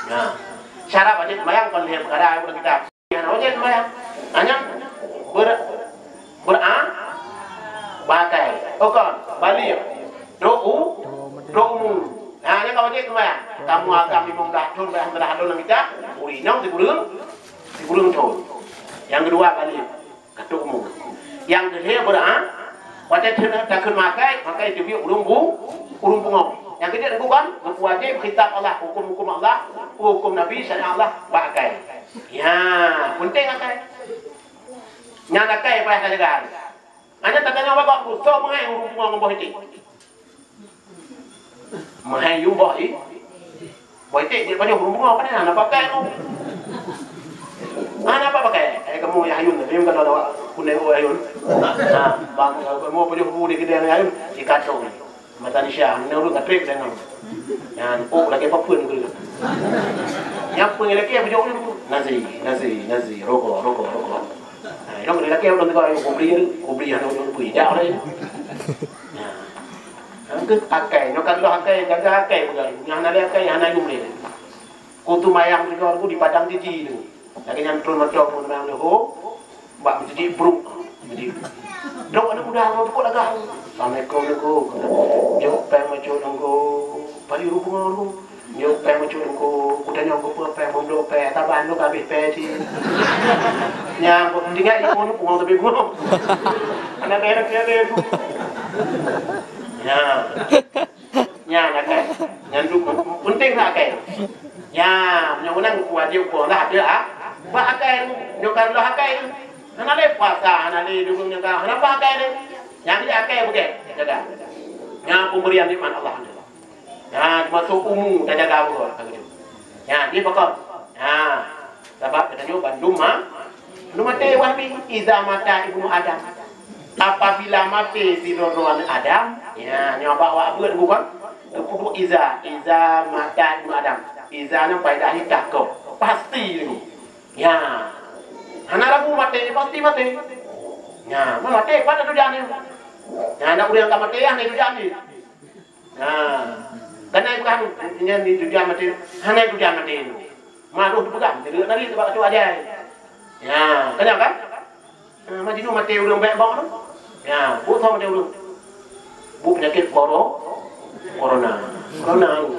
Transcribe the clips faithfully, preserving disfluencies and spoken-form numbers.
Nah, syarat wajéb seumayang kon lhèe peukara nyang na kitab. Hana wajéb seumayang. Hanya ber-, ber-, a-, bak akai. Oh kon, baligh. Trok u-, trok umu. Nah, nyan ka wajéb seumayang. Kamoe agam limong blah thon, blah blah thon lam kitab, ureueng inong sikureueng, sikureueng thon. Nyang keudua baligh. Ka trok umu. Nyang keulhèe ber-a-, watèe takheun makai, makai teubiet ureueng bu-, ureueng bungöng. Nyang keujeuet bukan, geupeujeuet kitab Allah, huköm-huköm Allah, huköm Nabi, syariat Allah, bak akai. Ya, peunteng akai. Nyang akai payah tajaga. Hana tatanyong bak gobnyan, soe meuhai ureueng bungöng ngon boh iték? Meuhai yum boh i-, boh iték jeuet pajoh ureueng bungöng, pane hana pakai tu. Hana apa pakai. Eh, kamoe yah ayun, tapi kalau awak kuning oh ayun. Ha, bang, kamoe pajoh bu di keudè ayun, ikatong. Mata Nisha, ni ureueng ka trép dah nang. Nyan, oh, lagèe papeuen ke. Nyan peue lagèe pajoh ureueng tu. Nasi, nasi, nasi, rokok, rokok, rokok. Ha, ilong lagèe ureueng tu, kubri, kubri, anu, kubri, jak orang. Ha. Nyan keuh akai, nyoe ka lheueh akai, jaga akai peugah. Nyang hana lé akai, hana yum lé. Ku tu mayang sigoe ku di padang jiji tu. Lagèe nyan trön mantong ngon mayang leuho, bak meuseujid brok. Jadi, brok aneuk muda ngon pukul lagak. "Assalamualaikum, Teungku." "Jok pèng meucut, Teungku." Padi rubung tu. "Jok pèng meucut, Teungku." Kutanyong, "Keupeue pèng?" "Meubloe pèng." "Saban lôn ka habéh pèng cit." Nyang tinggai di ureueng, ureueng tapi ureueng. Aneuk bèe, aneuk bèe tu. Ya. Nyan akai. Nyan tu peunteng lah akai. Ya, meunyoe meunan wajéb keu Allah ada, ah, bak akai. Nyoe ka lheueh akai. Hana lé puasa, hana lé dukung nyoe ka, hana bak akai lé. Nyan jadi akai beugèt, jaga. Nyan pemberian nikmat Allah. Nyan termasuk umu tajaga beugèt. Nyan, dia pakon. Nyan. Sabab geutanyoe bandum ma-, bandum maté wahbi. Iza mata ibnu Adam. Apabila maté sidroe droe aneuk Adam, ya, nyoe bak awak beuet bukan? Teupeubuet iza, iza mata ibnu Adam. Iza nyan faedah litahqiq. Pasti nyoe. Ya. Hana ragu maté, pasti maté. Ya, maté pada tu jani. Ya, aneuk ureueng ka maté, ya, aneuk tu jani. Ha. Kan ai bukan nyan ni tujuan maté, hana tujuan maté. Maroh dipeugah, jadi nari sebab tu ajai. Ya, kan kan? Ha, Majnun maté ureueng bèk bok tu. Ya, bu tho maté ureueng. Bu penyakit koro-, corona. Corona tu.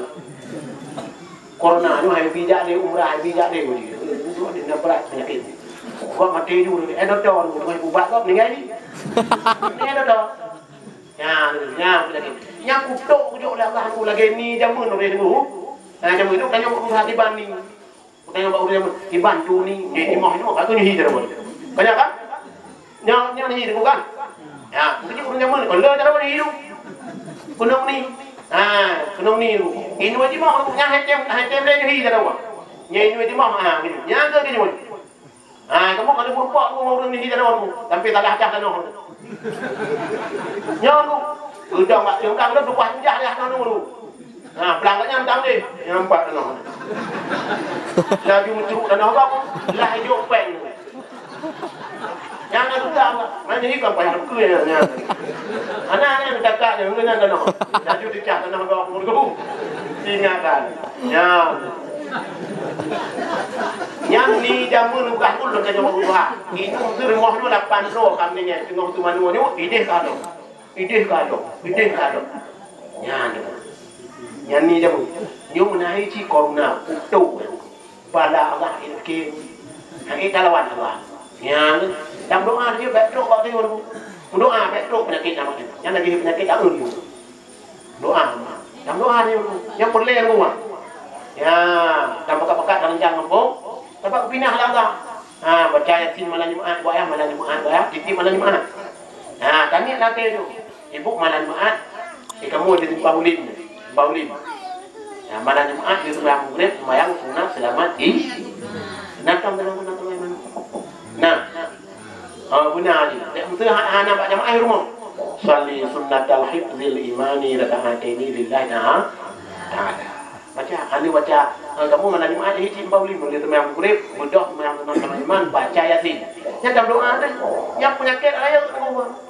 Corona tu hai bijak deh umrah, hai bijak deh uji. Itu dia berat penyakit. Buat maté ju, eh, doktor tu, hai ubat kau meninggal ni. Meninggal doktor. Nyan, nyan penyakit. Nyang kutok kujok lé Allah ku lagèe ni jameun ureueng dulu. Nah, jameun tu kan nyang ureueng hati bani. Bukan nyang ureueng jameun. Iban tu ni, nyoe timah ni, maka tu nyoe hi jameun. Banyak kan? Nyoe, nyoe hi tu kan? Ya, mungkin ureueng jameun, kalau jameun hi tu. Kunong ni. Ha, kunong ni tu. Ini wajib mah, nyang hai tem, hai tem lé nyoe hi jameun. Nyoe ini wajib mah, ha, gitu. Nyang ke jameun. Ha, kamoe ka lheueh meurumpok ngon ureueng nyoe di tanoh tu, sampai salah cah tanoh tu. Nyoe tu, udang bak siong kang tu, dua puluh jah dah tanoh tu. Ha, peulangkat nyan tang deh, nyan empat tanoh. Laju meucuruk tanoh kong, lah ijok pèng tu. Nyan ka susah, mana jadi kong payah keue nyan, nyan. Ana, ana, kakak nyan, nyan tanoh. Laju dicah tanoh kong, tu. Tinggalkan. Nyan. Nyan ni jameun ubah ulôn ka jameun ubah. Inong teurimong nyoe lapan droe ka meuninggai teungoh teumanoe nyoe, ideh ka lom. Ideh ka lom. Ideh ka lom. Nyan jameun. Nyan ni jameun. Nyoe meunahi cit corona, utok. Bala Allah ilki. Hana talawan Allah. Nyan. Dan doa dia bèk trok bak dia. Doa bèk trok penyakit nama dia. Nyan lagi penyakit daun. Doa. Nyang doa ni, nyang peureulèe ngon doa. Ya, dan pakat-pakat dalam jalan kampung. Dapat kupinah lah dah. Ha, baca Yasin malam Jumaat, buat ya malam Jumaat, buat ya, titik malam Jumaat. Ha, taniet latih tu. Ibu malam Jumaat, eh, kamu di Simpang Ulin. Simpang Ulin. Ya, malam Jumaat di sebelah Maghrib, sembahyang sunat selamat i-, datang dalam sunat selamat. Nah. Oh, beuna jih. Dek meuteue ha-, hana bak jamaah rumoh. Shalli sunnatal hifzil imani raka'ataini lillahi ta'a-, ta'ala. Baca, hana baca. Ha, kamu malam Jumaat jih cit bau lima, dia teumanyong Maghrib, beudôh teumanyong teumanyong iman, baca Yasin. Nyan tam doa tu. Nyang penyakit raya tu,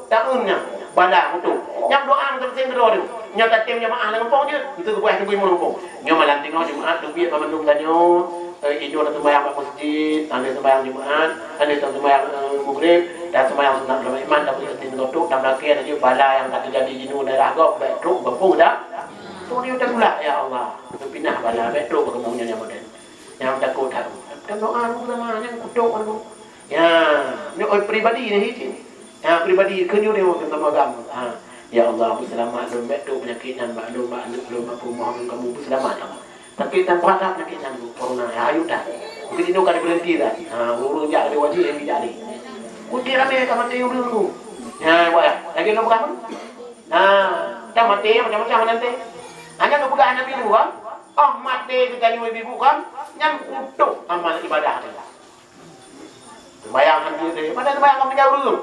taun nyan. Bala beutôi. Nyang doa beutôi sing keudroe tu. Nyoe tatem jamaah lam gampông jeuet, untuk geupeugah teubiet lam gampông. Nyoe malam teungoh Jumat teubiet banmandum tanyoe, eh, inyoe taseumbahyang bak masjid, hana seumbahyang Jumat, hana seumbahyang, eh, Maghrib, dan seumbahyang sunat beurjamaah, dan beuet yasin geutuk, dan meulakée laju bala nyang ka teujadi jinoe daerah gob, bèk trok gampông dah. Tu dia teulah, ya Allah. Pinah bala, bèk trok gampông nyoe nyang model. Nyang takot that. Dan doa bersama nyang kutok aku. Ya, nyoe pribadi ni hiji. Ya, pribadi keu nyoe dewa keu sama agam. Ha. Ya Allah, beuseulamat lôn, bèk trok peunyakét nyan bak lôn, bak aneuk lôn, bak peurumoh lôn, kamoe beuseulamat, ya Allah. Tapi tanpa that peunyakét nyan, corona, ya, ayo dah. Mungkin inoe ka diberhenti dah. Ha, ureueng jak lé wajib nyang jak lé. Mungkin ramé ka maté ureueng tu. Ya, buat ya. Lagi lôn peugah. Ha, ka maté macam-macam nanti. Hanya tu peugah Nabi tu kan. Oh, maté geutanyoe ibu kan. Nyan kutok amal ibadah teuh. Seumayang hana lé, padahai seumayang ka meuninggai ureueng.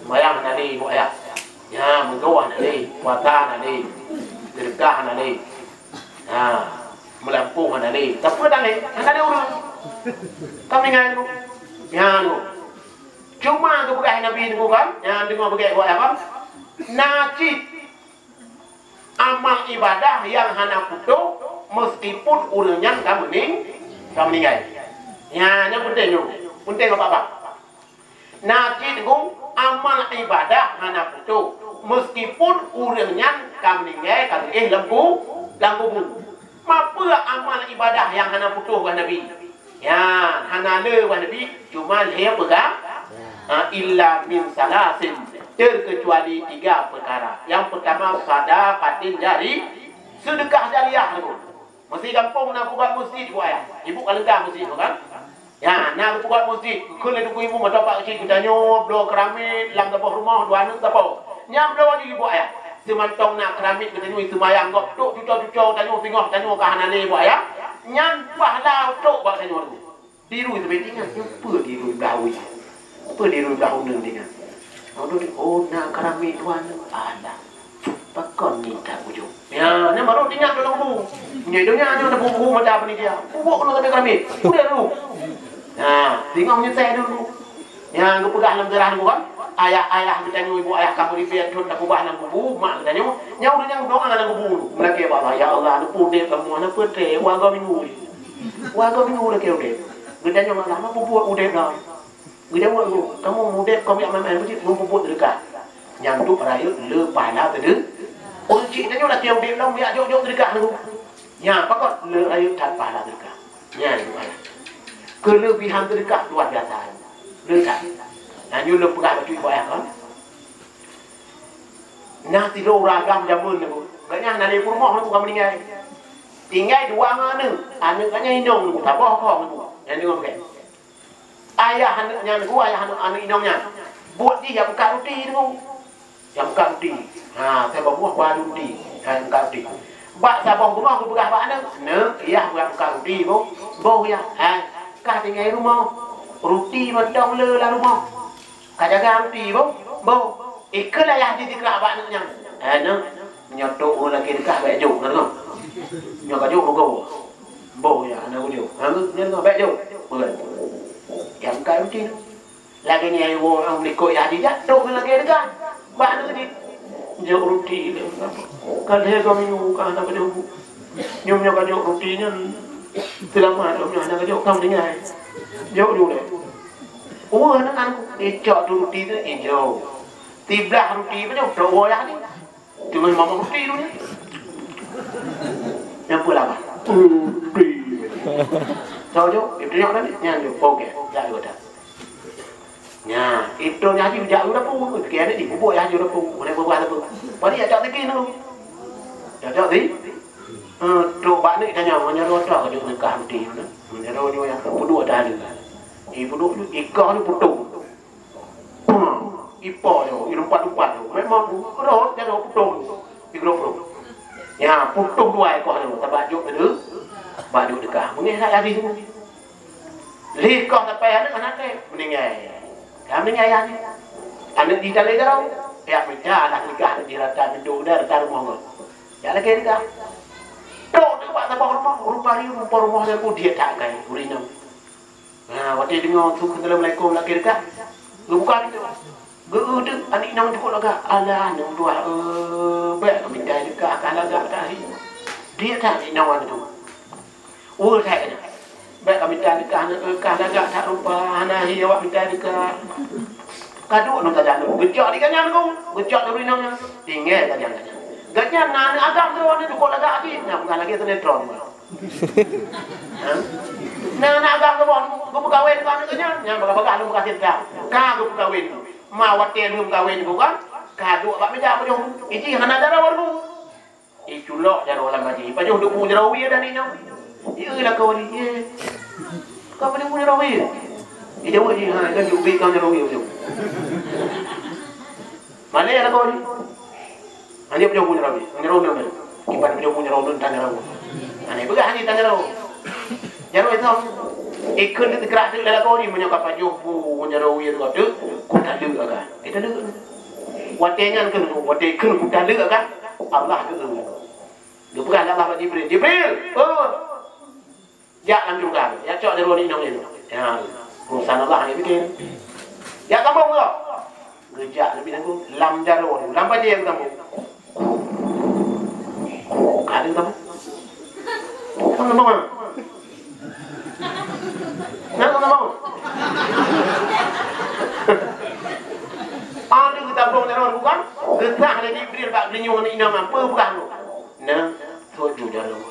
Seumayang hana lé, ibu ayah. Nya, meudoa hana lé, puasa hana lé, seudeukah hana lé. Ha, meulampôh hana lé. Tapi hana lé, hana lé ureueng. Ka meuninggai tu. Nya, tu. Cuma geupeugah Nabi tu kan, nya, deungoe beugèt ibu ayah kan. Na cit amal ibadah nyang hana putôh, meuskipun ureueng nyan ka meuning-, ka meuninggai. Nyan, nyan peunteng nyoe. Peunteng apa-apa. Na cit gong amal ibadah hana putôh, meuskipun ureueng nyan ka meuninggai, ka geuéh lam ku-, lam kubu. Ma peue amal ibadah nyang hana putôh, kheun Nabi? Nyan, hana le, wah Nabi, cuma lhèe peugah, ha, illa min salasin, terkecuali tiga perkara. Nyang pertama, sadaqatin jari-, seudeukah jariah tu. Meusi gampông na peubuet meuseujid, ibu ayah. Ibu ka leungkah meuseujid tu kan? Ya, na peubuet meuseujid. Keu lé Teungku Imum atau Pak Cik geutanyoe bloe keramik lam saboh rumoh, dua aneuk saboh. Nyan bloe di ibu ayah. Seumantong na keramik geutanyoe seumayang gob, trok cuco-cuco tanyoe, singoh tanyoe ka hana lé, ibu ayah. Nyan pahala trok bak tanyoe tu. Dirui sabe ingat, peue dirui blah ui? Peue dirui blah uneun ingat? Oh, na keramik dua aneuk. Alah, pakon ni tak ujong? Ya, nyan baru ingat dalam kubu. Nyoe donya nyoe ada bubu mata panitia. Bubu kena sabe keramik. Udah dulu. Nah, tinggal menyesal dulu. Nyang geupeugah lam sejarah dulu kan, ayah-ayah geutanyoe, ibu ayah kamoe ribèe thon tapeugah lam kubu, mak geutanyoe, nyang ureueng nyang doa lam kubu. Meulakèe bak Allah, "Ya Allah, neupeu udép kamoe, neupeu tré, wagoe minggu." Wagoe minggu lakèe udép. Geutanyoe malam, "Apa buet udép dah?" Geutanyoe, "Kamoe udép, kamoe jak main-main, meupeubuet seudeukah." Nyang tu rayeuk le pahala teude. Ureueng cit tanyoe lakèe udép lom, jak jok-jok seudeukah nyoe. Nya, pakon le rayeuk that pahala seudeukah. Nya, ibu ayah. Keulebihan seudeukah luar biasa. Le that. Nah, nyoe lôn peugah bacut ibu ayah kan. Na sidroe ureueng agam jameun nyoe. Gobnyan hana lé peurumoh nyoe ka meuninggai. Tinggai dua aneuk. Aneuk gobnyan inong nyoe, saboh kong nyoe. Nyan deungoe bèk. Ayah aneuk nyan nyoe, ayah aneuk, aneuk inong nyan. Buet jih jak buka ruti nyoe. Jak buka ruti. Ha, saboh buah baru ruti. Ha, buka ruti. Bak saboh beungoh geupeugah bak aneuk, "Neuk, yah buka, buka ruti, boh." "Boh, yah." "Hai, kah tinggai rumoh. Ruti mantong le lam rumoh." Ka jaga ruti, boh? Boh. Ikheun ayah jih teuka bak aneuk nyan. "Eh, neuk, nyoe trok ureueng lakèe deukah bèk jok, na deungoe? Nyoe ka jok rugoe." "Boh, yah, hana kujok." "Ha, nyan deungoe, bèk jok." Peue? Nyang ka ruti. Lagèe nyan woe ureueng likot yah jih jak trok ureueng lakèe deukah. Bak aneuk jih. "Jok ruti lé. Ka lhèe goe minggu ka hana kujok." Nyoe nyoe ka jok ruti nyan, seulamat lom nyoe hana ka jok, ka meuninggai. Jok ju lé. Wah, aneuk-aneuk, icok tu ruti tu, ijok. Siblah ruti tu, jok, trok woe yah ni. Teungoh mamah ruti tu ni. Nyang peue lama? Ruti. Tahu jok, itu jok tadi, nyan jok. Oke, jak dua dah. Nya, itu nya jih jak u dapur. Kira ni dipupuk ya ju dapur. Boleh bubuh dapur. Bari ya cak tiki tu. Ya cak tiki. Eh, tu bak ni tanya, meunyoe roh tu ka jok nikah ruti tu. Meunyoe roh nyoe yang kedua dah ada. Ibu duk ikah ni putus. Hmm, ipo yo, ilumpat-lumpat yo. Memang roh dia roh putus. Di grup-grup. Ya, putus dua ekor tu. Tabak jok tu. Bak jok nikah. Mungkin saya habis tu. Lheuh koh sampai aneuk hana trép, meuninggai. Ka meuninggai ayah jih. Aneuk jih talé jaroe, pihak mita alah nikah aneuk jih rata pintoe, rata rumoh ngon. Jak lakèe nikah. Trok teuk bak saboh rumoh, rupa-rupa rumoh nyan udiek that kai, ureueng inong. Nah, watèe deungoe su kheun assalamualaikum lakèe nikah. Geubuka pintoe. Geu-eu teuk aneuk inong cukôp lagak. Alah, aneuk dua, eh, bèk ka mita deukah, ka lagak that hi. Diet that aneuk inong tu. Ue that nyan. Bèk ka mita deukah, aneuk, eh, ka lagak that rupa, hana hi awak mita deukah. Ka duek ngon tajak nyan. Geucok di gobnyan tu. Geucok di inong nyan. Tinggai tajak nyan. Gobnyan na aneuk agam tu, aneuk cukôp lagak até. Nah, bukan lagi sinetron. Ha? Na aneuk agam keuboh, geupeukawén keu aneuk nyan, nyan bagah-bagah lôn peugah seudeukah. Ka geupeukawén. Ma watèe lheueh kawén geuh kan, ka duek bak meuja pajoh bu. Iji hana jaroe bu. Iculok jaroe lam bajèe, pajoh duek bu jaroe wie dan inong. Ieu lakoe ni, ye. Ka pajoh bu jaroe wie. Ijaweueb ji, ha, kan duek bit kan jaroe wie pajoh. Malèe lakoe ni. Hana pajoh bu jaroe. Jaroe nang. Kiban pajoh bu jaroe nang tan jaroe. Hana peugah hana tan jaroe. Jaroe itu. Ikheun teugerak teuk lalakon ni meunyoe ka pajoh bu jaroe itu teuk, ku taleuek agam. Kita taleuek. Watèe nyan kheun, watèe kheun ku taleuek agam, Allah geu. Geupeugah lé Allah bak Jibril, "Jibril, oh, jak lam syeuruga, jak cok jaroe inong nyan." Ya, urusan Allah hana piké. Jak sambong keu. Geujak leubeh nanggroe lam jaroe, lam bajèe nyang sambong. Ka lheueh sambong. Sambong, sambong, ah. Nah, sambong. Ada geusambong jaroe bukan? Geusah lé Jibril bak geulinyueng aneuk inong, apa peugah tu? Nah, soe ju jaroe.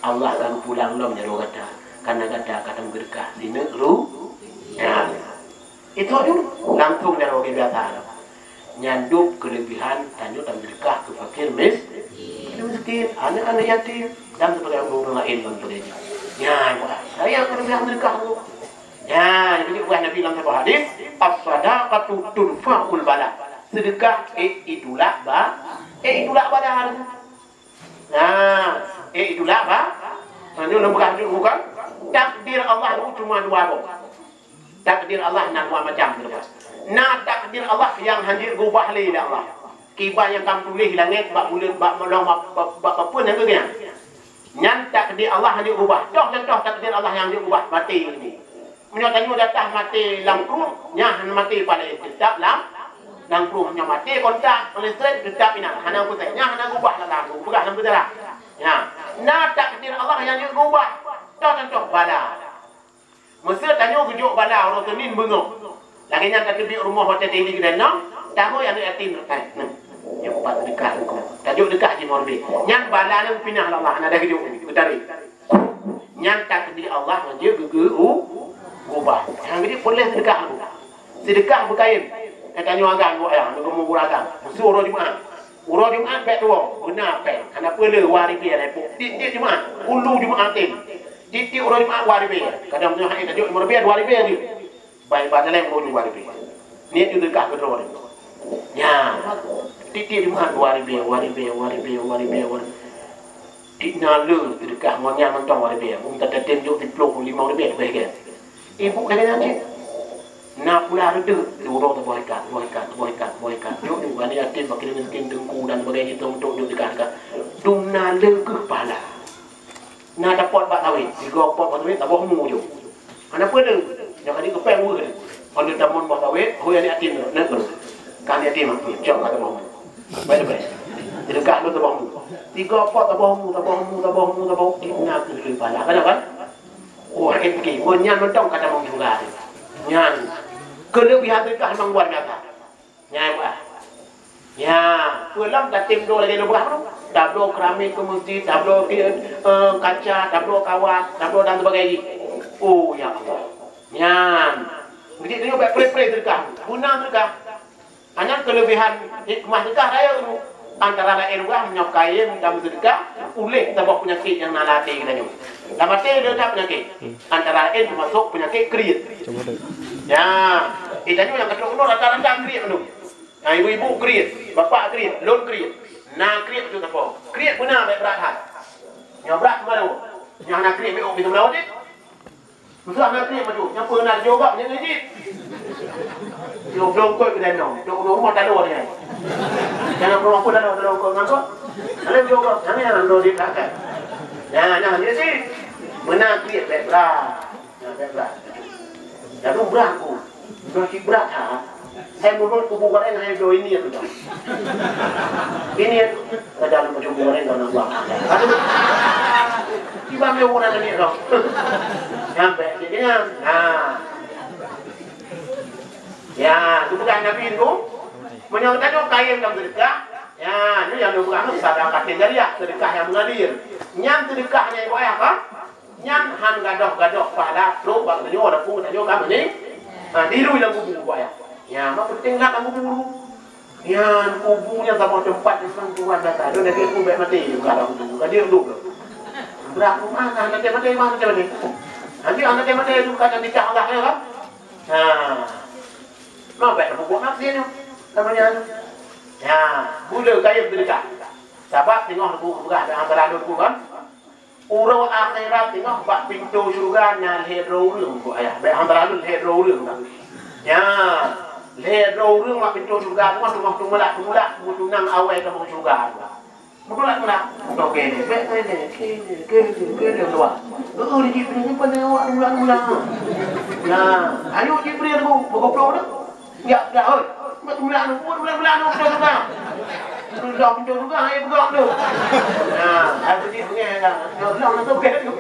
Allah ka geupulang lom jaroe gata, kareuna gata ka tameugeudeuka sineuk ru-, ya. Itu tu langsung jaroe biasa. Nyan dum keulebihan tanyoe tameugeudeuka keu fakir mis-, miskin, aneuk-aneuk yatim, dan sebagainya, ureueng-ureueng laén dan sebagainya. Nyan, sayang keulebihan sedekah tu. Nyan, jadi buah Nabi lam saboh hadis, "As-sadaqatu tudfa'ul bala." Sedekah, eh, itulak ba-, eh, itulak bala. Nah, eh, itulak ba-, nah, nyoe lôn peugah dulu kan. Takdir Allah tu cuma dua boh. Takdir Allah na dua macam, teuleubah. Na takdir Allah nyang hanjeuet geubah lé Allah. Kiban nyang ka tuléh langét bak buleuen, bak meulong, bak, bak, bak peue nyang geuh nyan. Nyan takdir Allah hanjeuet geubah. Toh contoh takdir Allah nyang hanjeuet geubah, maté ini. Meunyoe tanyoe jatah maté lam krueng, nyan hana maté paleng, teutap lam, lam krueng. Meunyoe maté kontak listrik, teutap inan, hana peusai. Nyan hana geubah lagak, geupeugah lam seujarah. Nyan, na takdir Allah nyang hanjeuet geubah. Toh contoh bala. Meuseu tanyoe geujok bala uroe Seunin beungoh. Lagèe nyan tateubiet rumoh watèe Daily keudeh nyoe, tahôi aneuk yatim, eh, nyoe. Nyoe pat deukah rukoh. Tajok deukah jinoe leubeh. Nyan bala nyang pinah lé Allah, hana geujok, geutarek. Nyan takdir Allah ngon jeuet geugeu-, u-, ubah. Nyang geude peuleueh seudeukah tu. Seudeukah beukayém. Eh, tanyoe agam, dua ayah, nyoe geumu guragam. Meuseu uroe Jumat. Uroe Jumat bèk tuwoe, beuna pèng. Hana peue le, dua ribèe lé pok. Tiep-tiep Jumat, ulu Jumat tem. Tiep-tiep uroe Jumat dua ribèe. Kadang meunyoe hai tajok lima ribèe, dua ribèe jeuet. Bai, bai lé uroe dua ribèe. Niet jeuet deukah keudroe. Nyan. Tiep-tiep Jumat dua ribèe, dua ribèe, dua ribèe, dua ribèe, dua ribèe. Di na le teudeukah ngon nyan mantong dua ribèe. Mun tatem jok siplôh, limong ribèe leubeh gèt. Ibu lagèe nyan cit. Na pula reudeuek, uroe teuboh ikat, teuboh ikat, teuboh ikat, teuboh ikat. Jok di bani yatim, fakir miskin, teungku dan sebagainya, itu untuk jok dekat-dekat. Dum na le keuh pahala. Na tapot bak sawét, tiga pot bak sawét, taboh mu jok. Hana peue le, nyang ka dikeupeng weueh le. Pada tamon bak sawét, hôi aneuk yatim tu, neuk tu. Ka aneuk yatim, cok ka taboh mu. Baik, baik. Deukah tu taboh mu. Tiga pot taboh mu, taboh mu, taboh mu, taboh. Di na keuh le pahala. Kan, kan? Oh, rezeki. Oh, nyan mantong ka tamong syeuruga tu. Nyan. Keulebihan sedekah memang luar biasa. Nyan, bah. Ya, peue lom tatem do lagèe lôn peugah tu. Tabloe keramik keu meuseujid, tabloe, eh, kaca, tabloe kawat, tabloe dan sebagainya. Oh, ya Allah. Nyan. Jadi, tanyoe bèk preh-preh sedekah. Guna sedekah. Hana keulebihan hikmah sedekah rayeuk tu. Antara laén uroe meunyoe kayém dan sedekah, uléh saboh peunyakét nyang na lam até geutanyoe. Lam até le that peunyakét. Antara laén teumasok peunyakét kriet. Ya, eh, tanyoe nyang ka trok keunoe rata-rata kriet tu. Nah, ibu-ibu kriet, bapak kriet, lôn kriet. Na kriet tu sapo? Kriet beuna bèk brat that. Nyoe brat keumaru. Nyang na kriet bèk ôk pintoe meulawa cit. Meusuah na kriet maju, nyan peue na jaweueb nyan cit. Jaweueb lôn kot keu danau, dok rumoh taloe nyan. Jangan peurumoh pun taloe, taloe kot ngon kot. Lalu jaweueb, kami yang ando di belakang. Nah, nah, dia sih. Beuna kriet bèk brat. Nah, bèk brat. Lalu brat ku. Brat cit brat ha. Hai muhun kubu goreng hai do ini tu. Ini ada kubu goreng kan Allah. Aduh. Tiba dia orang ni dong. Sampai dia. Ha. Ya, tu bukan Nabi tu. Meunyoe tanyoe kayém lam seudeukah, ya, nyoe nyang lôn peugah nyoe sadaqah jariyah, seudeukah nyang meungalir. Nyan seudeukah nyang ibadah, kan? Nyan han gadôh-gadôh pahala trok bak tanyoe, walaupun tanyoe ka meuning-, ha, dilui lam kubu, buaya. Ya, ma penting lah lam kubu. Nyan kubu nyan saboh teumpat nyang Tuhan data. Dia nanti aku baik mati juga lam kubu. Ka dia duduk. Berat rumah, nah, nanti mati, mah, nanti mati. Nanti, nanti mati juga nanti cah Allah ya, kan? Ha. Mau baik buku maksud tu. Namanya anu. Ya, gula kayu berdekat. Sabab tengok buku peugah dah antara lalu buku kan. Uroe akhirat tengok bak pintoe syurga na lhèe droe ureueng, buet ayah. Bèk hana lhèe droe ureueng dah. Ya, lhèe droe ureueng bak pintoe syurga tu mah teungoh teumulak-teumulak, meutunang awai tamong syurga tu. Meutunang-tunang. Toke ni, bèk ni, ni, kiri, kiri, kiri, luar. Heeh, di Jibril ni pandai awak ulang-ulang. Nah, ayo Jibril tu, bergoblok tu. Ya, ya, oi. Buat ulang tu, buat ulang-ulang tu, buat ulang. Udah pintu juga, ayo bergerak tu. Nah, aku di pengen dah. Ya, ulang tu, bukan tu.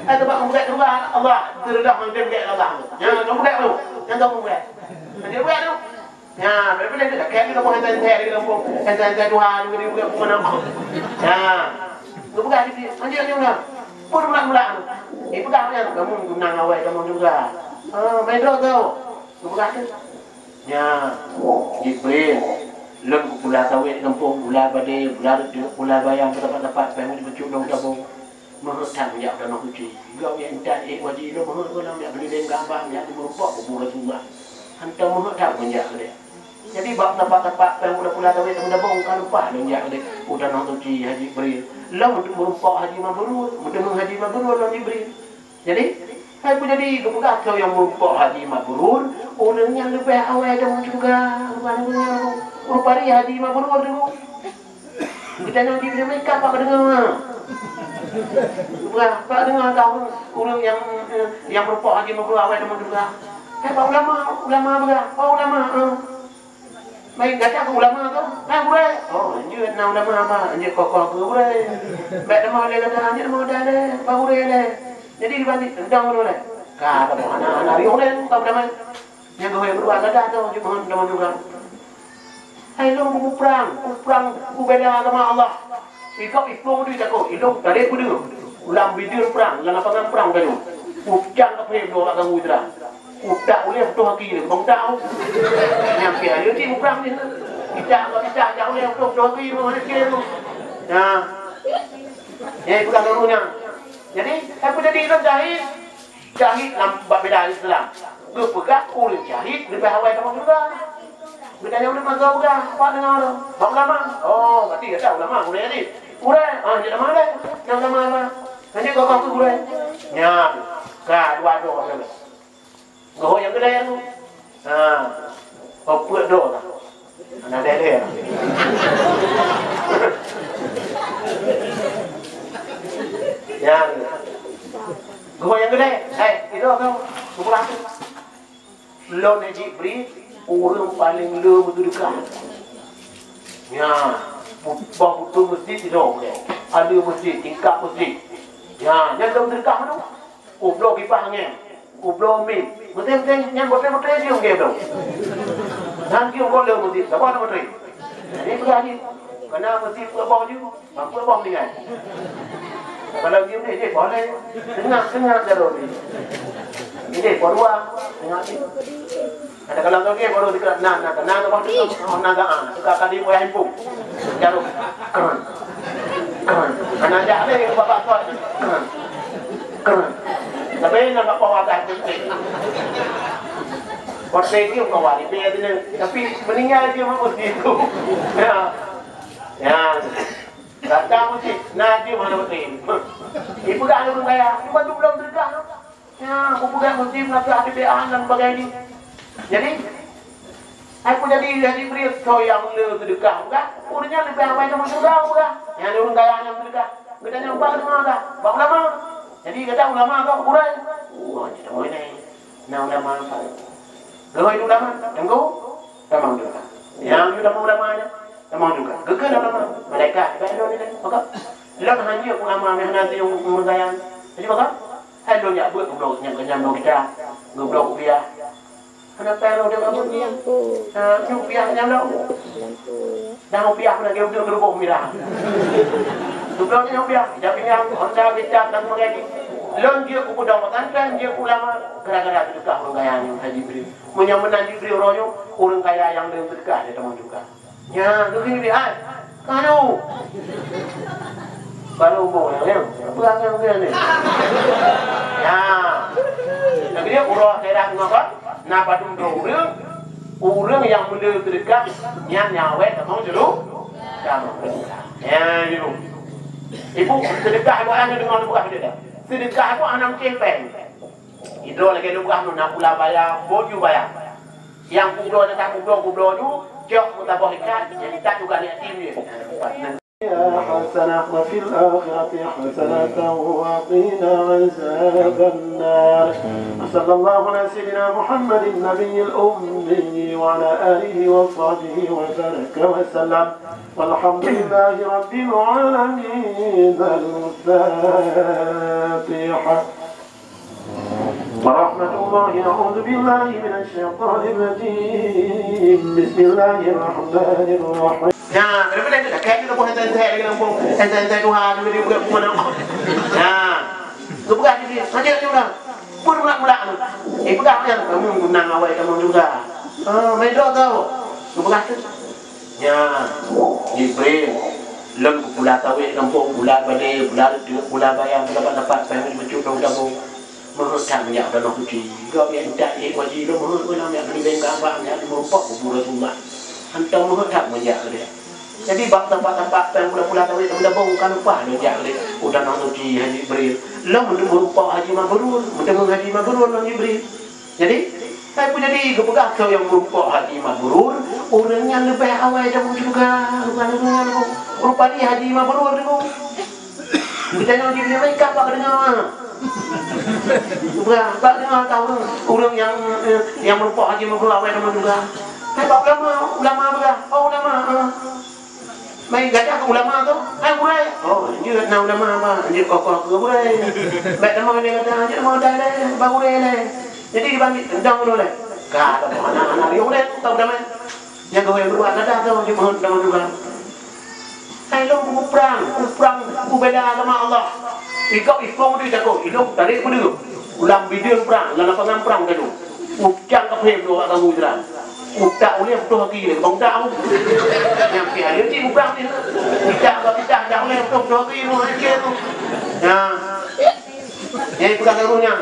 Eh, tempat bukan juga, Allah. Terledak main game Allah. Jangan kamu bukan tu. Jangan kamu bukan. Nanti bukan tu. Ya, tapi dia kata, kayak kita bukan tentang di kampung. Tentang Tuhan, di kampung mana. Ya. Kamu bukan di sini. Nanti, nanti ulang. Pun ulang-ulang. Eh, pegang dia. Kamu tunang awai, kamu juga. Ah, main drop tu. Kamu bukan tu. Nyan, Jibril, lôn kupula sawét gampông, pula badé, pula reuteuek, pula bayang, teumpat-teumpat, péng di peucok lôn tabông. Meuheuet that meujak u Tanoh Suci. Gop nyang intat ék waji lôn meuheuet goh lom jak keulileng Ka'bah, jak meurumpok kubu Rasulullah. Hantom meuheuet that meujak keudéh. Jadi, bak teumpat-teumpat péng pula-pula sawét tabông ka lumpah lôn jak keudéh u Tanoh Suci, Haji Jibril. Lôn untuk meurumpok Haji Mabrur, meuteumé Haji Mabrur lôn Jibril. Jadi, hai peue jadi geupeugah keu nyang meurumpok Haji Mabrur, ureueng nyan leubeh awai tamong syeuruga, rupari Haji Mabrur tu. Geutanyoe di Amerika pat geudeungoe. Geupeugah, pat geudeungoe keu ureueng nyang, nyang meurumpok Haji Mabrur awai tamong syeuruga. Hai, bak ulama, ulama peugah, bak ulama, eh. Baik, gata keu ulama tu, na gurèe. Oh, jeuet na ulama apa? Jeuet kokoh keu gurèe. Bèk teuma lé gata, jeuet teuma gata lé, bak gurèe lé. Jadi dibanding dendam tu lé. Ka, ka hana, hana riuh lé, ka beudamai. Nyang geuhôi keudua gata tu, jeuet meuhôi teuma juga. Hai lôn muprang, muprang, kubela agama Allah. Ikôt iplueng dui takot, ilông tadé peudeuh. Lam bideuen prang, lam lapangan prang tanyoe. Ujang kaphé bloe bak ganggu Israel. Utak ulèe putôh aki lé, bang utak. Nyang pih ayo cit muprang ni. Ijak bak ijak, jak ulèe putôh, putôh aki lé, hana kira tu. Nah. Nyang peugah lôn nyan. Jadi, apa jadi lôn jahil? Syahid lam bak bidang Islam. Geupeugah ureueng syahid leubeh awai tamong syeuruga. Geutanyoe ureueng meukeue peugah, "Apa deungoe tu?" Bak ulama. Oh, berarti gata ulama, gurèe tadi. Gurèe, ah, jeuet ulama deh. Nyang ulama apa? Hanya kau kau gurèe. Nyan, ka dua dua. Geuhôi nyang keudeh tu. Ha. Kau peuet droe lah. Hana deh-deh. Ya. Geuhôi nyang keudeh. Hai, itu kau. Geupeugah tu. Lôn Jibril, ureueng paleng le beuseudeukah. Ya. Bah beutôi meuseujid sidroe. Ada meuseujid, tingkat meuseujid. Ya, nyan lôn seudeukah tu. Ubloe kipah angén, ubloe mie. Meuteumé-teumé nyan boté-boté jeuem gém dong. Nyan jeuem goh lom meuteumé, saboh na boté. Jadi peugah jih, kana meuteumé peuet boh jeuem, peuet boh meuninggai. Kalau jeuem ni, jih boh lé. Seungab-seungab jaroe jih. Jih boh dua, seungab jih. Ada kalau kau ke baru dekat nan, nan, nan, nan, nan, nan, nan, nan, suka kadi moyang impung. Jarum. Keren. Keren. Anak jak ni, bapak kau. Keren. Keren. Tapi nampak bawah dah penting. Kote ni kau wali dia tu ni. Tapi meninggal dia mampu situ. Ya. Ya. Datang mesti. Nah, dia mana betul. Ibu dah ada bergaya. Cuma tu belum tergah. Ya, aku peugah meuseujid, na kheueh A B B A dan sebagainya. Jadi, aku jadi, jadi bri soe nyang le seudeukah, peugah, ureueng nyan leubeh awai tamong syeuruga, peugah. Nyan ureueng kaya nyang seudeukah. Geutanyoe bak ulama kah? Bak ulama. Jadi, gata ulama kah? Gurèe. Oh, jadi ulama. Na ulama apa? Geuhôi ulama. Teungku. Tamong juga. Nyang juga ulama nyan. Tamong juga. Geukheun ulama. Malaikat. Baik lôn ni. Maka lôn hana ulama meuhana ureueng kaya. Jadi maka hai lôn jak beuet goblok nyang kenyang lôn kita. Goblok kupiah. Hana payah lôn dia goblok. Ha, nyoe kupiah nyang lôn. Dah kupiah pun lagi udah geureuboh mirah. Goblok nyang kupiah. Jadi nyang Honda kecap dan sebagainya. Lôn jeuet keu peudong pesantren, jeuet keu ulama. Gara-gara sedekah ureueng kaya nyan Haji Ibrahim. Meunyoe meunan Jibril uroe nyoe, ureueng kaya nyang leueng seudeukah lé tamong juga. Nyan, keu keuneuk ai. Ka nyoe. Baru umur nyang, nyang. Peurang nyang keu nyoe. Nyan. Lagèe nyan uroe akhirat ngon kon, na padum droe ureueng, ureueng nyang meuleueng seudeukah, nyan nyang awai tamong julu. Tamong julu. Nyan, Ibu. Ibu, seudeukah ibu hana deungoe, seudeukah ibu hana meucéh péng. Idroe lagèe lubah nyoe na pula baya, boh ju baya. Nyang kubloe nyang ka kubloe, kubloe ju, cok meusaboh ikat, nyang ikat juga aneuk yatim nyan. حسنة وفي الآخرة حسنة وقنا عذاب النار. وصلى الله على سيدنا محمد النبي الأمي وعلى آله وصحبه وبارك وسلم. والحمد لله رب العالمين. الفاتحة. ورحمة الله، أعوذ بالله من الشيطان الرجيم. بسم الله الرحمن الرحيم. Nah, kenapa dah dekat ni, lepas entah-entah lagi lampung, entah-entah Tuhan, dia, dia bukan pun nak. Nah, tu peugah dia, saja dia orang. Pun mulak-mulak tu. Eh, peugah dia, kamu menang awai kamu juga. Ah, main doa tau. Tu peugah tu. Nyan, Jibril, lôn pula tawét gampông, pula balè, pula reuteuek, pula bayang, pula pat-pat, payah meucut lôn gampông. Meuheuet that meujak u Danau Suci. Gob nyang intat ék haji lôn meuheuet, lôn jak beli beng kaba, jak meurumpok kubu Rasulullah. Hantom meuheuet that meujak lé. Jadi, bak tampat-tampat payah pula-pula tawét, pula bông, ka lupa lôn jak lé u Danau Suci, Haji Jibril. Lôn meuteumé meurumpok Haji Mabrur, meuteumé Haji Mabrur lôn Jibril. Jadi, hai peue jadi geupeugah keu nyang meurumpok Haji Mabrur, ureueng nyan leubeh awai dan juga bukan ureueng nyan. Rupanya Haji Mabrur tu. Kita nyang di dunia mereka bak dengar. Bukan, bak dengar tahu ureueng nyang, eh, nyang meurumpok Haji Mabrur awai dan juga. Hai bak ulama, ulama peugah, oh ulama, eh. Mai gata keu ulama tu, hai gurèe. Oh, jeuet na ulama ba, jeuet kokoh keu gurèe. Bèk tamong lé gata, jeuet tamong dai lé, ba gurèe lé. Jadi dibagi dong dulu lé. Ka tamong anak-anak riuh lé, tau damai. Nyang gawé luwa gata tu, jeuet mohon tamong juga. Hai lôn kuprang, kuprang, kubela agama Allah. Ikau ikong di jago, ilong tarék peudeuh. Lam bideung prang, lam lapangan prang gadu. Ucang ka phém lôn awak ganggu Israel. Utak ulèe putôh aki lé, bang utak aku. Nyang pih ada cit uprang ni. Utak ka pitah dah ulèe putôh-putôh aki lôn, aki aku. Nah. Nyang peugah guru nyan.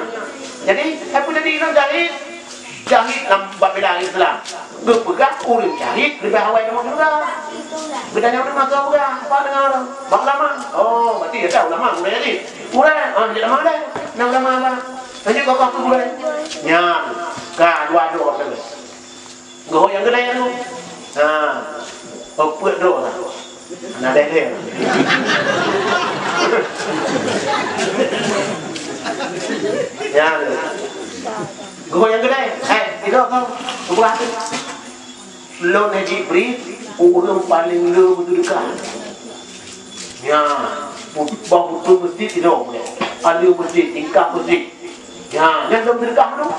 Jadi, apa jadi lôn jahit? Jahit lam bab bela Islam. Geupeugah ureueng jahit leubeh awai dalam syeuruga. Geutanyong ureueng masa peugah, apa deungoe? Bak ulama. Oh, berarti ada ulama gurèe jadi. Gurèe, ah, jadi ulama deh. Nah, ulama apa? Lanjut kau kau gurèe. Nyan, ka dua droe tadi. Geuhôi nyang keudè tu. Ha. Oh, peuet droe lah. Nah, deh deh. Nyan. Geuhôi nyang keudè. Eh, itu kau. Buka hati. Lôn Haji Jibril, ureueng paleng le beuseudeukah. Nyan, boh beutôi meuseujid sidroe nyan. Aleue meuseujid, tingkah meuseujid. Nyan, nyan lôn seudeukah tu.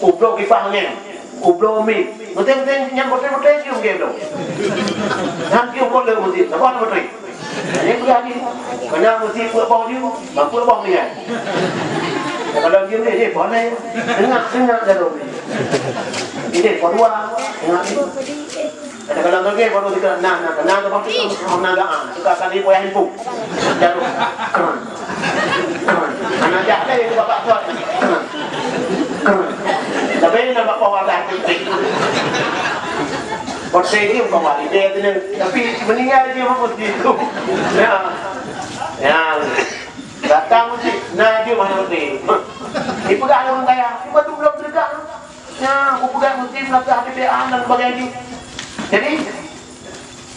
Ubloe kipah angèn, ubloe mic. Meuteun-meuteun, nyang meuteun-meuteun cium keu lôn. Nyan cium keu lôn meuseujid, saban meuteun. Nyan peugah jih. Keunan meuseujid peuet boh jih, ban peuet boh meunyan. Kalau jih ni, jih boh laén. Tengah-tengah jaroe. Ini boh dua, tengah ni. Kadang-kadang lagèe baru kita, nah, nah, nah, nah, nah, nah, nah, suka kali payah ibu. Jaroe. Keren. Keren. Anak jak deh, itu bapak kuat. Keren. Keren. Tapi nampak bawah dah titik. Bote ni bukan wali dia tu ni. Tapi meninggal dia pun mesti itu. Ya. Ya. Datang mesti. Nah, dia mana mesti. Dipegang orang kaya. Cuma tu belum sedekah. Nyan, kupeugah muslim, lakah, B P A dan sebagainya. Jadi,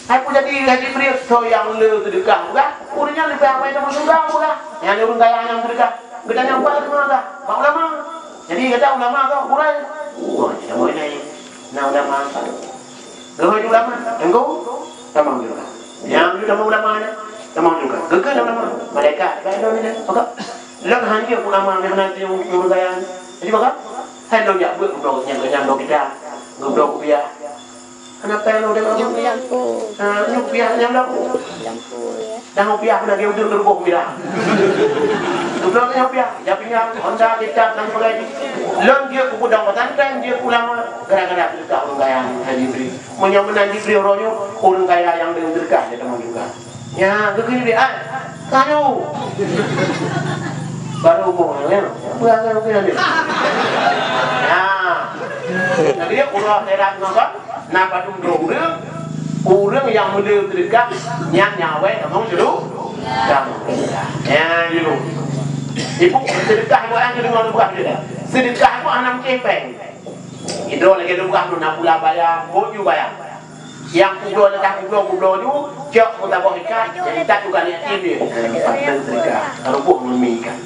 hai peue jadi Haji Jibril, soe nyang le seudeukah peugah, ureueng nyan leubeh awai dalam syeuruga peugah. Nyang le ureueng kaya nyang seudeukah, geutanyoe bak ulama kah? Bak ulama. Jadi, gata ulama kah? Gurèe. Oh, tidak boleh. Nah, ulama. Geuhôi di ulama, teungku, tamong juga. Nyang di tamong ulama nyan, tamong juga. Geukheun ulama, malaikat, ba lôn nyan, maka lôn hana ulama nyang hana ureueng gaya. Jadi maka, hai lôn jak beuet geubloe nyang, nyang bloe kitab, geubloe kupiah. Hana tai lôn deungoe. Nyang lampu. Ah, nyoe kupiah nyang lampu. Lampu, ya. Dah rupiah pun lagèe udeueng leuboh mirah. Geubloe nyoe rupiah, ya pinggang, Honda, kitab dan sebagainya. Lôn jeuet keu gudang pesantren, jeuet keu ulama, gara-gara seudeukah ureueng kaya Haji Jibri. Meunyoe meunan Jibri uroe nyoe, ureueng kaya nyang deungon seudeukah dia tamong juga. Nya, geukheun Jibri, "Ai, tanyoe." Baru umur, ya. Beurangkat mungkin ada. Ya. Jadi, uroe akhirat ngon Na padum droe ureueng, ureueng nyang meulé seudeukah, nyan nyang awai tamong seudeukah. Tamong seudeukah. Nyan jinoe. Ibu, seudeukah ibu ayah keudeungoe lôn peugah bak droe. Seudeukah ibu hana meucéh péng. Idroe lagèe lôn peugah droe na pula bayang, bôh ju bayang. Nyang kubloe leubeh kubloe, kubloe ju, cok meusaboh ikat, nyang ikat juga niat tim dia. Nah, empat bulan seudeukah, ruboh ngon mi ikat.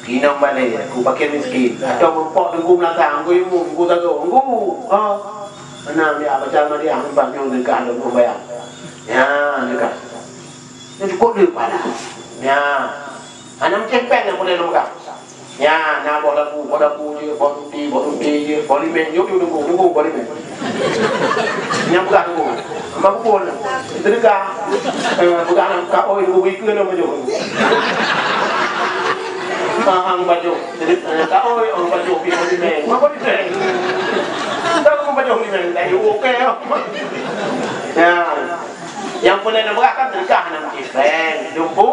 Inong balè, ku fakir miskin. Atau meupok teungku meunasah, teungku imum, teungku sagoe, teungku. Ha. Meunan dia baca Al-Fatihah, leubeh nyoe deukah lom bayang. Nya, deukah. Nyoe cukôp le pahala. Nya. Hana meucéh péng nyang boleh lom gah. Nya, na boh labu, boh labu je, boh ruti, boh ruti je, boh limeng, yuk, yuk, teungku, teungku, boh limeng. Nyang peugah teungku. Hamba pukul. Seudeukah. Eh, peugah aneuk ka oi, teungku, bri keu lôn bajoh. Ah, ang bajoh. Jadi, eh, ka oi, ang bajoh pi limeng. Apa limeng? Tahu ang bajoh limeng? Dah yuk, okey. Ya. Nyang peureulèe neupeugah kan seudeukah hana meucéh péng. Dumpu,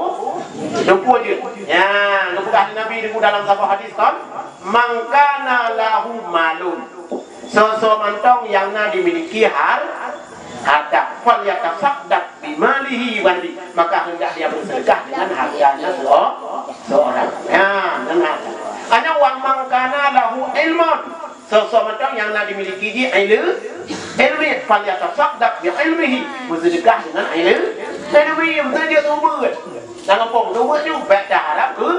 dumpu jeuet. Ya, geupeugah lé Nabi teungku dalam saboh hadis kan, "Man kana lahu malun." Soe-soe mantong nyang na dimiliki har-, harta, "Falyatasaddaq bimalihi wa nabi." Maka hendak dia berseudeukah dengan hartanya seo-, seorang. Ya, dengan harta. Hanya, "Wa man kana lahu ilmun." Soe-soe mantong nyang na dimiliki jih ileu-, ilmu, "Falyatasaddaq bi ilmihi." Beuseudeukah dengan ileu-, ilmu, beuseudeukah sumber. Lam gampông, sumber nyoe bèk taharap keu,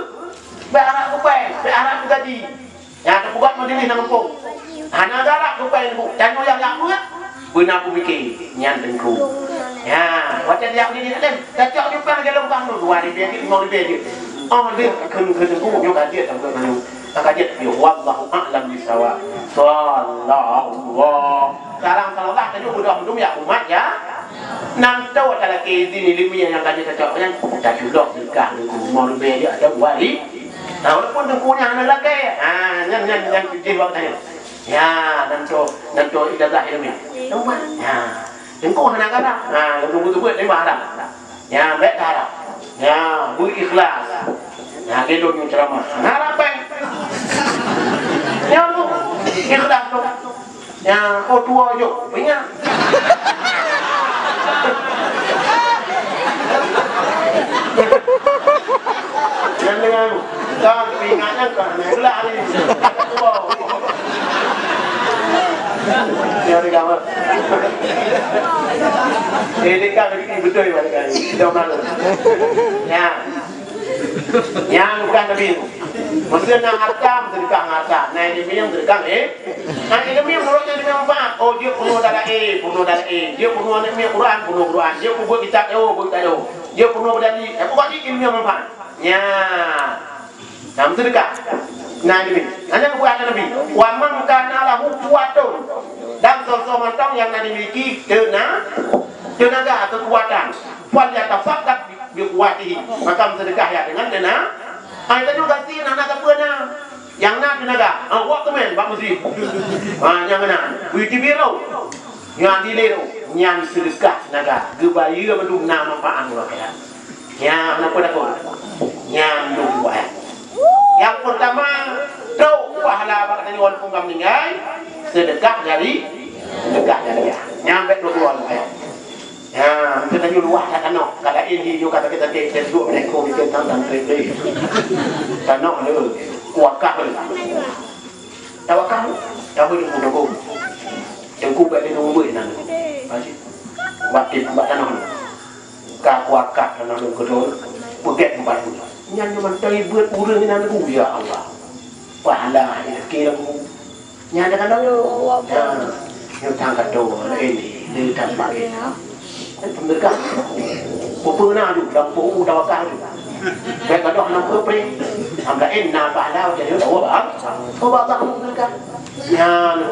bèk harap keu péng, bèk harap keu gaji. Nyang teupeugah majelis lam gampông. Hana galak keu péng, Bu. Tanyoe nyang jak beuet, beuna peumiké. Nyan teungku. Ya, watèe jak majelis taklim, tacok jumpa lagèe lôn peugah nyoe, dua ribèe jeuet, limong ribèe jeuet. Oh, deuh, kheun, kheun teungku, nyoe ka jeuet, ka jeuet. Ka jeuet, ya, wallahu a'lam bissawab. Sallallahu. Sekarang, sallallahu, tanyoe beudoh mandum ya umat, ya. Nan tô talakèe izin ileumèe nyang ka jeuet tacok nyan, taculok seudeukah teungku, limong ribèe jeuet atau dua ribèe. Nah, walaupun teungku nyan hana lakèe, ha, nyan, nyan, nyan jih bak tanyoe. Ya, nan tô, nan tô ijazah ileumèe. Ya. Teungku hana galak. Ha, teungku teubeuet memang haram. Nyan, bèk taharap. Nyan, beu ikhlas. Nyan, lé lôn nyang ceuramah. Hana harap péng. Nyan, ikhlas tu. Nyan, oh, tuwo jok. Ingat. Nyan dengan, kan, ingat nyan kan. Nyan, gelah ni. Tuwo. Nyan, dengan. Eh, dia kan, betul, betul, betul. Dia malu. Nyan. Nyang bukan Nabi. Maksudnya, na harta, seudeukah ngon harta. Na ileumèe, seudeukah, eh. Na ileumèe, meunurot nyan ileumèe manfaat. Oh, jeuet peurunoe dalam, eh, peurunoe dalam, eh. Jeuet peurunoe aneuk miet Quran, peurunoe Quran. Jeuet peubuet kitab, eh, oh, buet kitab, oh. Jeuet peurunoe beudali, eh, pokok jih ileumèe manfaat. Nyan. Nah, seudeukah. Na ileumèe. Hana bukan Nabi. "Wa man kana lahu quwwatun." Dan soe-soe mantong nyang na dimiliki teuna-, teunaga, keukuatan. "Falyatasaddaq bi, bi quwwatihi." Maka meuseudeukah ya dengan teuna-, ai, tanyoe gasien hana sapeue na. Nyang na teunaga, ha, wak keumen bak meuseujid. Ha, nyang na, bui tibiro. Nyang diliro, nyan seudeukah teunaga. Geubayeue mandum na manfaat uroe akhirat. Nyan, na peue takot? Nyan dua buah. Nyang peurtama, trok pahala bak tanyoe walaupun ka meuninggai, seudeukah jari, seudeukah jariah. Nyan bèk dua-dua buah. Nyan, meutanyoe luwah that tanoh, ka laén hi nyoe ka sakét-sakét, dan duek meunyoe ko bikin tang-tang trek-trek. Tanoh le, kuakah le. Tawakal, tahu di pun tunggu. Tunggu bèk di tunggu nan. Masih. Bak tip, bak tanoh ni. Ka kuakah tanoh lôn keudroe, peugèt bak lôn. Nyan cuma dari buet ureueng nan ku, ya Allah. Pahala rezeki lôn. Nyan dah kata. Ya. Nyoe tang kata ini. Di dalam pakai. Pemegang. Peue na tu, dalam peue tawakal tu. Baik gadoh nam peupri. Amlain na pahala jadi dawa bang. Coba bang pemegang. Ya, lu.